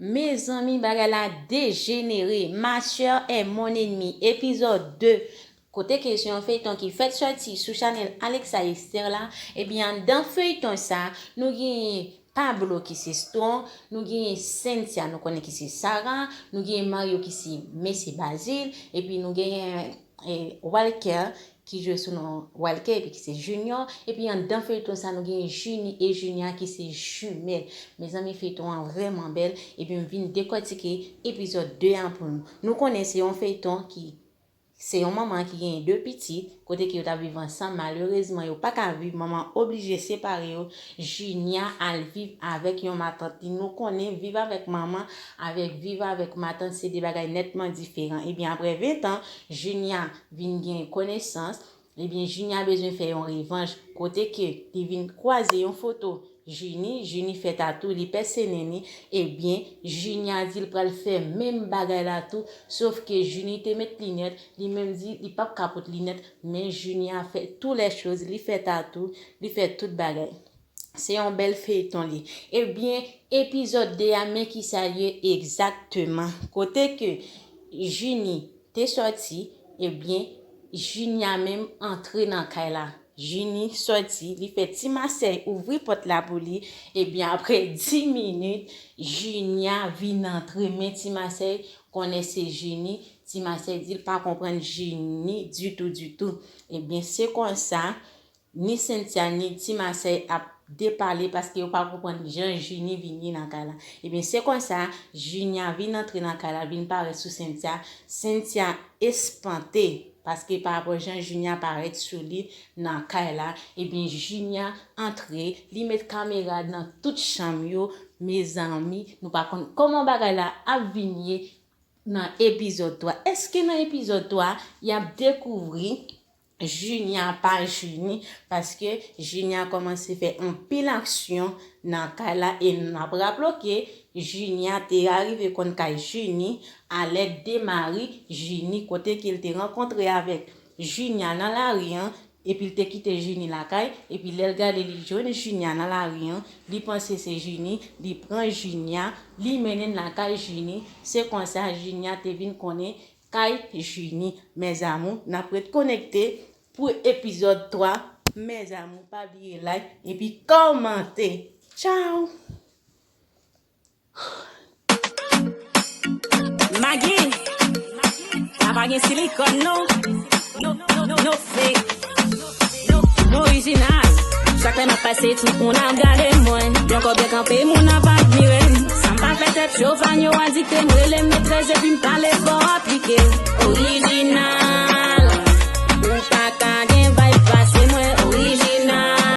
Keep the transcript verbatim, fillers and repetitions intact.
Mezanmi, bagay la dejenere. Ma chère est mon ennemi, epizòd de. Kote ke se yon feyton ki fèk sòti sou chanèl Alexa Esther la, ebyen, anndan feyton sa, nou genyen Pablo ki se Strong, nou genyen Cynthia, nou konnen ki se Sarah, nou genyen Mario ki se Mesye Bazil, epi nou genyen, eh, Walker ki jwe sou non Walker, epi ki se Junior, epi anndan feyton sa, nou genyen Junie e Junia ki se jimèl. Mezanmi, feyton an vrèman bèl, epi m vin dekòtike epizòd de a pou nou. Nou konnen se yon feyton ki Se yon manman ki genyen de pitit, kote ke yo t ap viv ansanm, malerezman, yo pa ka viv, manman oblije separe yo. Junia al viv avèk yon matant li. Nou konnen viv avèk manman, avèk viv avèk matant, se de bagay nètman diferan. Ebyen, apre ven tan, Junia vin gen konesans. Ebyen, Junia bezwen fè yon revanj, kote ke li vin kwaze yon foto Junie, Junie fè tatou, li pèse nen li. Ebyen, Junia di l pral fè menm bagay la tou, sof ke Junie te met linèt, li menm di li p ap ka pot linèt, men Junia fè tous les choses, li fè tatou, li fè tout bagay. Se yon bèl feyton li. Ebyen, epizòd de a, men kisa l ye egzakteman. Kote ke Junie te sòti, ebyen, Junia menm antre nan kay la. Junie sòti, li fè Ti Masèy ouvri pòt la pou li. Ebyen, apre dis minit, Junia vin antre, men Ti Masèy konnen se Junie. Ti Masèy di l pa konprann Junie ditou, ditou. Ebyen, se konsa, ni Cynthia, ni Ti Masèy ap depale paske yo pa konprann jan Junie vin ye nan kay la. Ebyen, se konsa, Junia vin antre nan kay la, vin parèt sou Cynthia. Cynthia espante paske pa rapò jan Junia parèt sou li nan kay la. Ebyen, Junia antre, li met kamera nan tout chanm yo. Mezanmi, nou pa konn kòman bagay la ap vin ye nan epizòd twa. Èske nan epizòd twa, y ap dekouvri Junia pa Junie? Paske Junia kòmanse fè anpil aksyon nan kay la, e n ap raple ke Junia te arive konn kay Junie alèd de mari Junie, kote ke l te rankontre avèk Junia nan lari an, epi l te kite Junie lakay, epi lè l gade li jwenn Junia nan lari an, li panse se Junie, li pran Junia, li mennen l lakay Junie. Se konsa Junia te vin konnen kay Junie. Mes amours, n ap ret konekte pou epizòd twa. Mes amours, pa bliye like epi kòmante. Tchao! Magi, sa pa gen silikòn non. No, no, no, no fake. No, no orijinal. Chak lè m ap pase, tout moun ap gade mwen. Yon kòb byen kanpe, moun ap admire m. Sa m pa fè tèt cho, fan yo adikte m. Rele m metrès epi m pale fò aplike. Orijinal.